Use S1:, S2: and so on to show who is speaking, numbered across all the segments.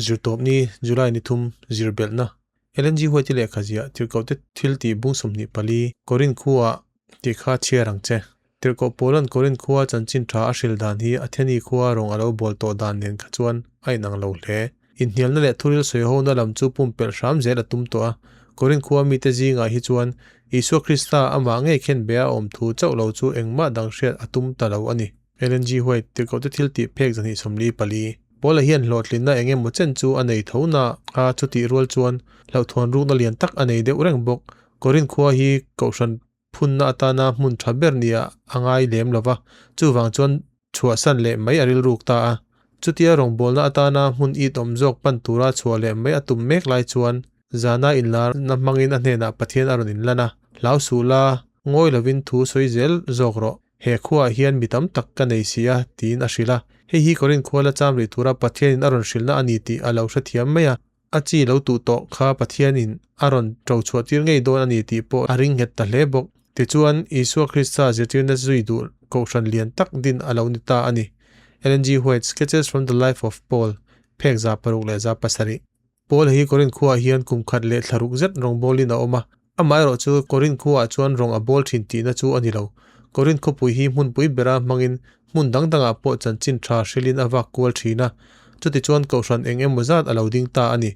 S1: Zirtawpni, July ni thum, zir belhna. LNG huaite lehkha ziah Tirhkohte thil tih bung 24, Korinth khuaah tih kha chhiar ang che. Tirhkoh Paula'n Korinth khua chanchin tha a hril dan hi Atheni khua rawng a lo bawl tawh dan nen kha chuan a inang lo hle. Inhnialna leh thuril sawihona lam chu pumpelh hram zel a tum tawh a. Korinth khua mite zingah hi chuan Isua Krista amah ngei khen be a awm thu chauh lo chu engmah dang hriat a tum ta lo a ni. Ellen G. White, Tirhkohte thil tih phek 244. Paula hian hlawhtlinna eng emaw chen chu a nei tho na a, chutih rual chuan hlauhthawn rukna lian tak a nei deuh reng bawk. Korinth khua hi kohhran phunna atana hmun tha ber nia a ngai lem lo va, chuvang chuan chhuahsan leh mai a rilruk ta a. Chutia rawngbawlna atana hmun it awm zawk pan tura chhuah leh mai a tum mek lai chuan zana inlarna hmangin a hnenah Pathian a rawn inlan a, Hlau suh la, ngawi lovin thu sawi zel zawk rawh. He khuaah hian mi tam tak ka nei si a, tiin a hrilh a. Hei hi Korinth khua la cham rih tura Pathianin a rawn hrilhna a ni tih a lo hrethiam mai a. A chi lo tuh tawh kha Pathianin a rawn ṭo chhuah tir ngei dawn a ni tih pawh a ring nghet ta hle bawk. Tichuan, Isua Krista zirtirna zui duh kohhran lian tak din a lo ni ta a ni. Ellen G. White, Sketches from the Life of Paul, phek 607. Paul hi Korinth khuaah hian kum khat leh thla ruk zet rawngbawlin a awm a. Amaherawh chu Korinth khuaah chuan rawng a bawl thin tihna chu a ni lo. Korinth khawpui hi hmunpui bera hmangin hmun dang dangah pawh chanchin tha hrilhin a vak kual thin a. Chutichuan kohhran eng emaw zat a lo ding ta a ni.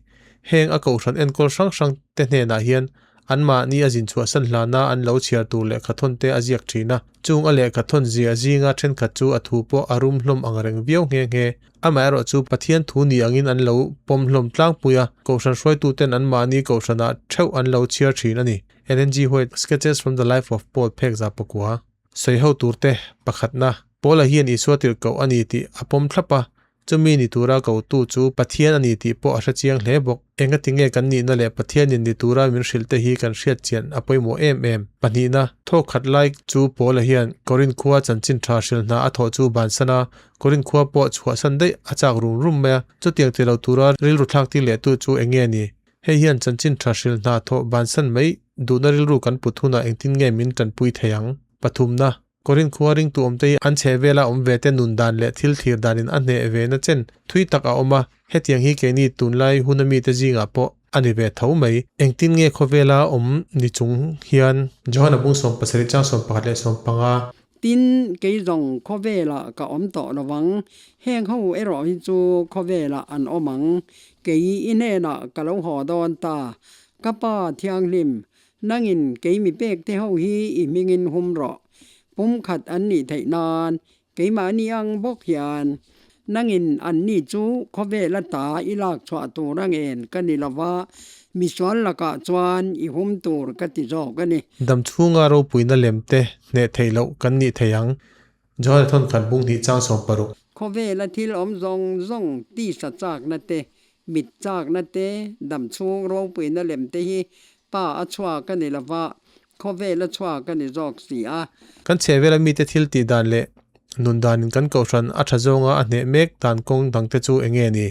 S1: Heng a kohhran enkawl hrang hrang te hnenah hian Anmahni a zin chhuahsan hlana an lo chhiar tur lehkhathawn te a ziak thin a, chung a lehkhathawn zia zinga thenkhat chu a thu pawh a rum hlawm ang reng viau nghe nghe. Amaherawh chu Pathian thu ni angin an lo pawm hlawm tlangpui a, Kohhran hruaituten anmahni Kohhranah theuh an lo chhiar thin a ni. Ellen G. White, Sketches from the Life of Paul phek za pakua. Sawi ho turte pakhatna, Paula hian Isua tirhkoh a ni tih a pawm thlap a, Chumi ni tura kotu chu Pathian a ni tih pawh a hre chiang hle bawk. Engatinge kan nihna leh Pathianin ni tura min hrilh te hi kan hriat chian a pawimawh em em. Pahnihna, thawk khat lai chu Paula hian Korinth khua chanchin tha hrilh hna a thawh chu bansan a, Korinth khua pawh chhuahsan daih a chak rum rum mai a, chutiang ti lo tura rilru thlak tir lehtu chu enge ni? Hei hian chanchin tha hrilh hna thawh bansan mai duhna rilru kan put hunah engtin nge min tanpui thei ang? Pathumna, Korinth khua ringtu awmte hi an chheh vela awm ve te nun dan leh thil thlir danin a hneh ve na chen thui tak a awm a, hetiang hi keini tunlai huna mite zingah pawh a ni ve tho mai. Engtin nge khawvela awm ni chung hian? Johana bung 17 chang 11 leh 15.
S2: Tin, kei zawng khawvelah ka awm tawh lo vang, heng ho erawh hi chu khawvelah an awm ang. Kei i hnenah ka lo haw dawn ta, ka Pa Thianghlim, Nangin kei mi pek te ho hi i hmingin hum rawh. Pumkhat an nih theih nan keimahni ang bawk hian nangin anni chu khawvel ata i lak chhuah tur a ngen ka ni lo va, misual lakah chuan i hum tur ka ti zawk a ni.
S1: Dam chhunga ropuina lem te hneh theih loh kan nih thei ang. Johana thawnkhat bung hnih chang 60.
S2: Khawvela thil awm zawng zawng tisa chakna te Mit chakna te, dam chhung ropuina lem te hi pa a chhuak a ni lova, khawvel a chhuak a ni zawk si a.
S1: Kan chhehvela mite thil tih dan leh nun danin kan kohhran a tha zawnga a hneh mek dan kawng dangte chu eng nge ni?